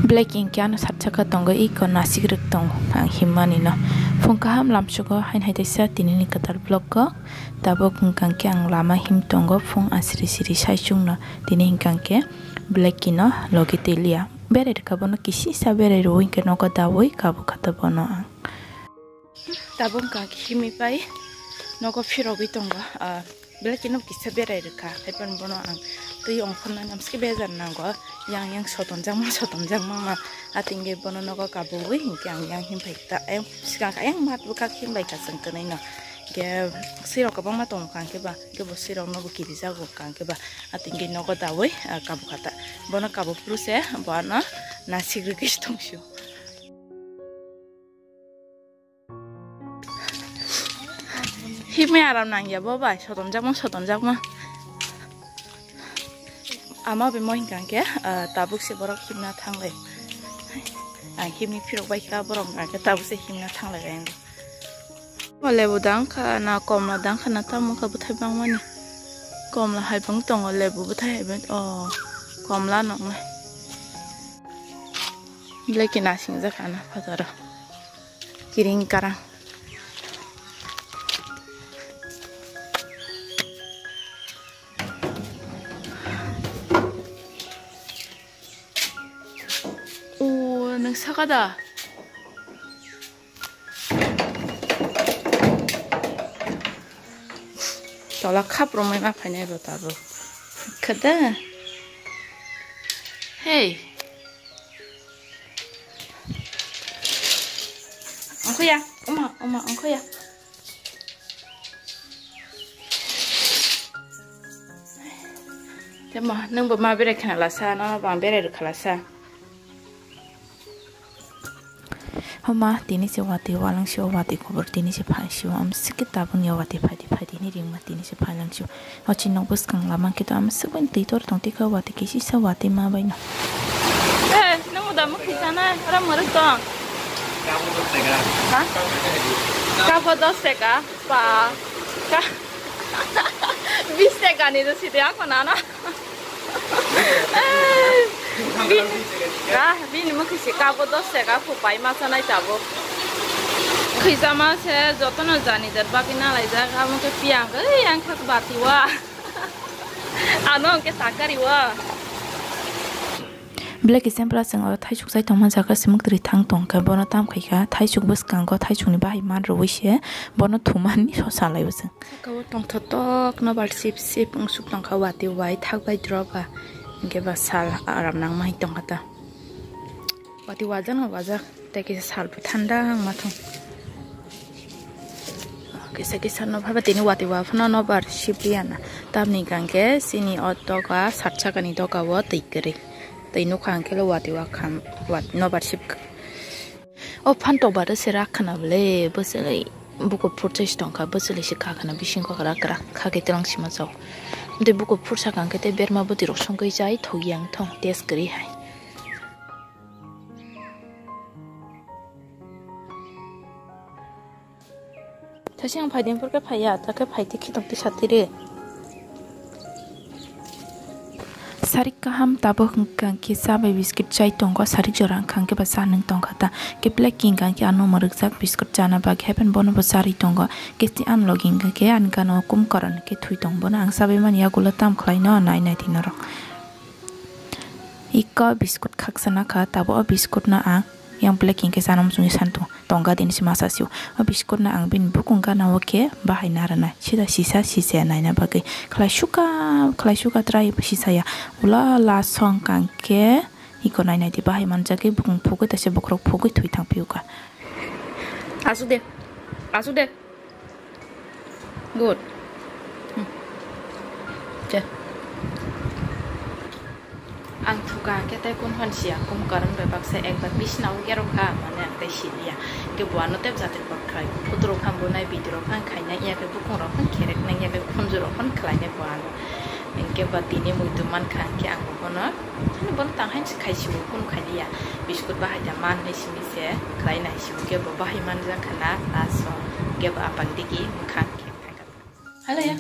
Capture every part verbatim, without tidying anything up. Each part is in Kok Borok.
Black ink ano satsaka tongo, iko nasik rwk tongo ang himmani no. Phung kaham lamsugo hain hai teisa tinini kwtal vlog o. Tabuk hwnkha khe ang lama him tongo phung asri sri sai chwngno. Tini hwnkha khe Black ino logi teliya. Berai rwkha bono kisisa berai rw hwnkhe nogo dawi kabo khata bono ang. Tabuk hwnkha khe himwi pai nogo phirogwi tongo. Ah, belai kheno kisa berai rwkha, haiphano bono ang twi ongkhorna namsike bejar nango. Yang yang sotonjakma, sotonjakma ma. Atingke bono nogo kabui hinkhe ang yang himphai ta, ayang swkang ayang mat bwkhak himlai ka chwng twnwi no. Hinkhe sirok kwbangma tongo kha hinkhe ba, hinkhe bo sirok nobo kirijago kha hinkhe ba. Atingke nogo daui, ah, kabukha ta. Bono kabu phuru se, bono nasik rwgwi tongsu. Himwi aram nangya bo bai, sotonjakma, sotonjakma. Ama bemo hwnkha khe, ah, tabuk se borok himna thanglai. Ang himni phirok bai kha, borok hwnkha khe tabuk se himna thanglai. O lebu dang kha na, komla dang kha na, tamo kha bwthai bangmani. Komla hai bang tongo, lebu bwthai hai bang, o komla noknai. Belai khe nasingjak ano phataro. Kiring karang. O, nwng saka da? Tola khap romwi ma phainai bo tabuk. Khada. Hey. Ongkhoya, oma, oma, ongkhoya. Temo, nwngbo ma berai khna lasa, no bang berai rwkha lasa. Homa, tini se watwi walwng sio, watwi kubur tini se phai sio, amsike tabuk ni watwi phaidi phaidi ni ringma tini se phai lang sio. Ochi nok bwskang lama khe to amsik bai twi tor tong tikha watwi kisi sa watwi ma bai no. Eh, nang uda mukhi sana, ora muruk tong. Ha? Kabo dos taka, pa. Ka-, bis taka ni do sidi ako nana. Bi-, ah, bini mukhi se kabo dos taka khupai ma sanai tabuk. Khijama se jotono jani jar bagwi nalaijak, amo khe piyang, ei, ang khak bati wa. Ano hwnkhe takari wa. Belai kisa bwla chwng oro thaisuk chai tongma jaga se mwktwrwi thang tongkha, bono tam khaikha, thaisuk bwskango thaisukni bahai man rwui se bono thumani so salai o chwng. Saka o tongthotok nobar sip sip wngsuk tongkha, watwi wai thak bai drop ba, hinkhe ba sal aram nangma hai tongkha ta. Watwi wajak no wajak, tei kisa sal bo thanda wngma thung. Kisa kisa no phaiba tini watwi wa phano nobar sip liya na, tamni hwnkha khe chini o doga sat sakani doga o twi kwrwi. Tei nukha hwnkhe watwi wa kham, wat-, nobar sip. O phan tokbar se rak khna bwle, bwswlwi buko phurchai se tongkha, bwswlwi se kha khna bisingo rak rak kha khe twlang sima chao. Tei buko phursa kha hwnkhe tei berma bwtwi rok songwi chai thok yang thong test kwrwi hai. Thasing phai din purke phaiya, ta khe phai te khitok te satire. Sarik kaham tabuk hwnkha khe cha bai biscuit chai tongo, sarik jora hwnkha khe ba cha nwng tongkha ta. Khe belai khe hwnkha khe ano mwrwkjak biscuit chana bagwi, happen bono bo charwi tongo. Khe tei ani logi hwnkha khe ani gana o kum karon khe thwi tong, bono ang chabai mani yagulo tam khlai no nai nai di norok. Iko biscuit khaksa nakha, tabuk o biscuit no ang yang black hinkhe chana muchungwi san tongo, tongga tini se masa sio. O biscuit no ang bini bukung gana o khe bahai narwknai, sida sisa sisa naina bagwi. Khlai suka, khlai suka try sisa ya. Ula la song kang khe iko nai nai di bahai manjak khe bukung phugwi taisa bokhorok phugwi thwi thang phiyuka. Asuk de, asuk de. Good. Hmm. Che. Ang thuka hwnkhe tei kun phan siya, kum karon bai baksa ekbar bisna o gerok kha, mane ang tei siliya. Hwnkhe bo ano tep jatri kok khlai, photo rok phan bo nai, video rok phan khainai, yakhe bukung rok phan kherek nai, yakhe khunju rok phan khlainai bo ano. Hwnkhe ba tini muitu mankha hwnkhe ang bo bono, ani bono tang hain se khai sio, kun khai liya. Biscuit bahai da man hai simi se khlai nai sio, hwnkhe bo bahai manjak khana, laso hwnkhe bo apang digi mwkhang khe thangkha. Hala ya.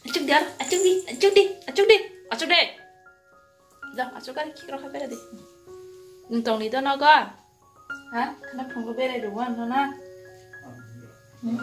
Achuk di, achuk di, achuk di, achuk di, achuk di. Da, asuk gari kikrok kha bera di. Nwng tongni do nogo? Ha? Khana phungo berai rw wan no na? Hmm?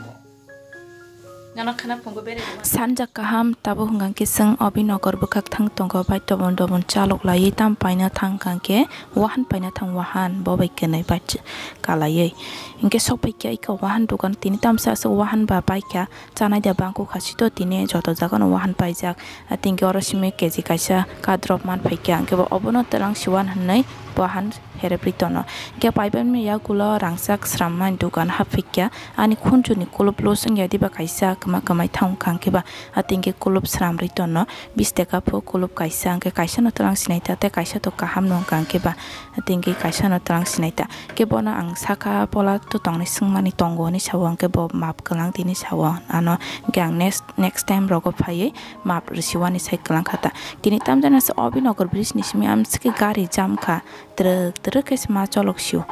Nono khana phungo berai rw wan. Sanja kaham tabo hwnka khe chwng Abhinagar bwkhak thang tongo bai tobon tobon chalok laiwi tam paina thang hwnka khe wahan paina thang wahan bo bai kwnwi bai ch-, kalaiwi. Hinkhe sok pai kha ika wahan dogan tini tamsa aswk wahan ba bai kha. Chanai da bangkuk ha sito tini joto jaga no wahan paijak. Atingke oro simi keji kaisa kadrop man phaikya, hwnkhe bo obono twlang siwan hwnwi wahan herepri tono. Hwnkhe paibai mani yagulo rangchak srammani dogan happhikya. Ani khunjuni kuluplo swngya diba kaisa kwma kwmai thang wngkha hwnkhe ba atingke kulup sramri tono. Bis taka pho kulup kaisa hwnkhe kaisa no twlang sinai ta tei kaisa to kaham no wngkha hwnkhe ba atingke kaisa no twlang sinai ta. Khe bono ang saka pola to tongni swngmani tongo hinwi sao, hwnkhe bo map kwlang tini sao ano, hwnkhe ang next, next time rogo phaiwi map rwsiwani sai kwlang kha ta. Tini tamjani se Abhinagar bridge ni simi amsike gari jam kha, twrwk twrwk khe se ma cholok sio.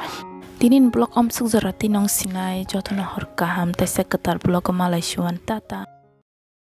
Tini ni vlog amsuk jora twi nong sinai jotono hor kaham tei se kwtal vlog o malai siwan, tata.